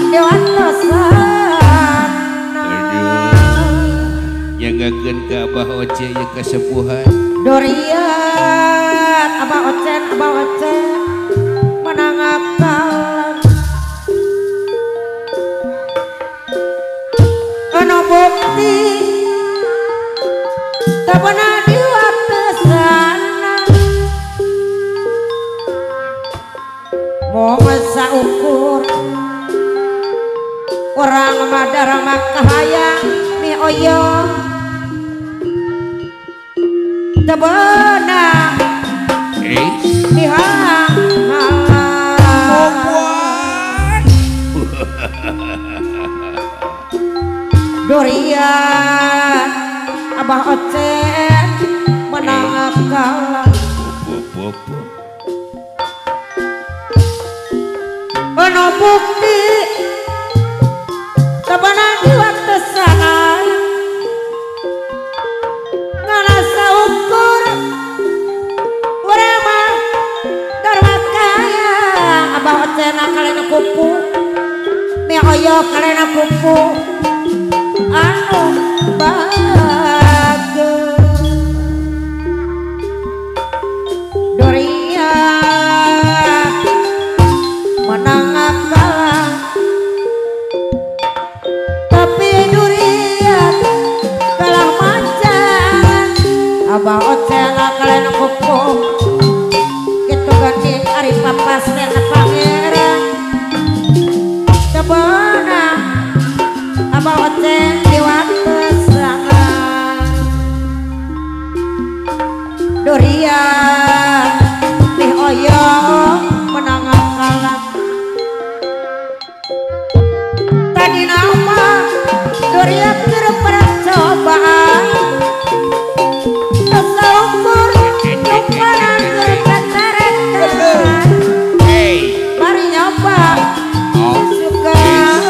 Dewatosana. Aduh, nyagakeun ka Abah Oce ieu kasepuhan. Doriat Abah Ocen, Abah Ocen menang akalan. Anu bukti teu beunang diwatesana. Moal saukur urang mah darma kahayang mi oyong teu beunang dihalang-halang. Dorian Abah Ocen menang kalah. Ono bukti teu beunang diwatesana. Ngarasa ukur urang mah darma kaya. Abah Ocen kalena kupu mi oyo kalena kupu anu bager. Dorian menang kalah, tapi durian kalah macan. Abah Ocen kalena kupu kitu geuning ari papasen pangeran. Teu beunang Abah Ocen diwatesana. Dorian mi oyo menang kalah. Tadi nama dorian keur percobaan. Teu saukur lupanan keur cacarekan. Mari nyoba sugana.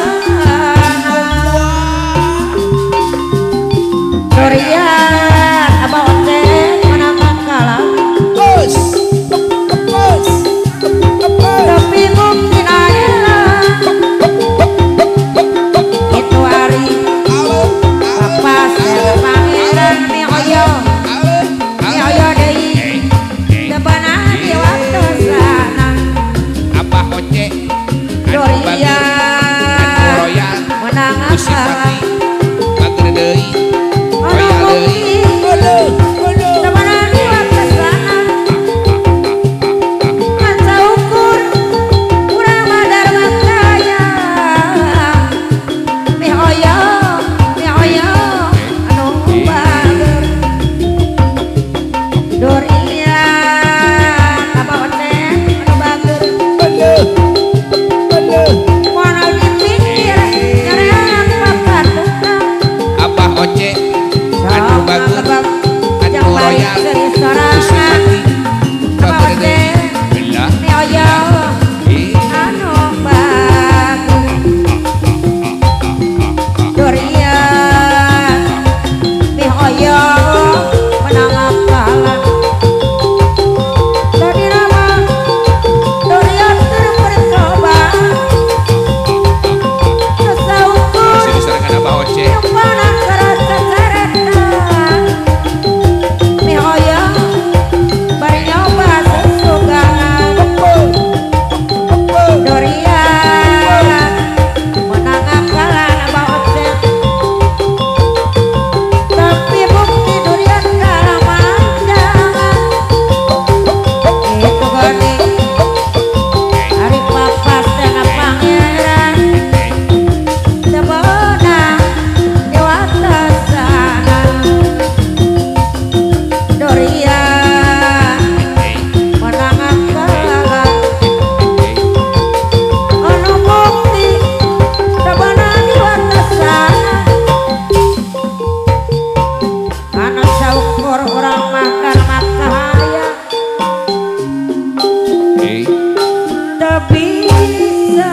Dorian Abah Ocen menang kalah. Tapi mungkin ayeuna itu hari papasen pangeran mi oyo mi oyo deui teu beunang diwatesana. Abah Oce anu bager, anu Dorian royal, menang Gusti kalah. Pati bager deui, Ono royal deui. bukti teu beunang diwatesana. Ngan saukur urang mah darma kaya. Mi oyo anu bager. Dorian Abah Ocen anu bager. Moal dipikir nyarean papatuna. Abah Oce anu Sok bager, ngalebak anu jeung balik royal, seuri Gusti sorangan. Pati Abah bager deui. Ocen Belah. mi oyo anu bager. Dorian mi oyo menang kalah. Tadi nama dorian keur percobaan. Teu saukur Masih diserahkan Abah Oce. nyumpanan keur cacarekan. Mi oyo bari nyoba susugangan. Dorian menang kalah Abah Ocen. Tapi bukti durian kalah manjangan. Itu geuning ari papasen pangeran. Teu beunang diwatesana. Dorian menang kalah. Anu bukti teu beunang diwatesana. Anu saukur urang mah darma kahaya. Teu bisa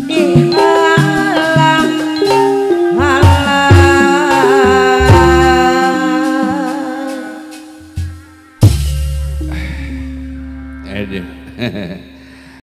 dihalang-halang. Aduh.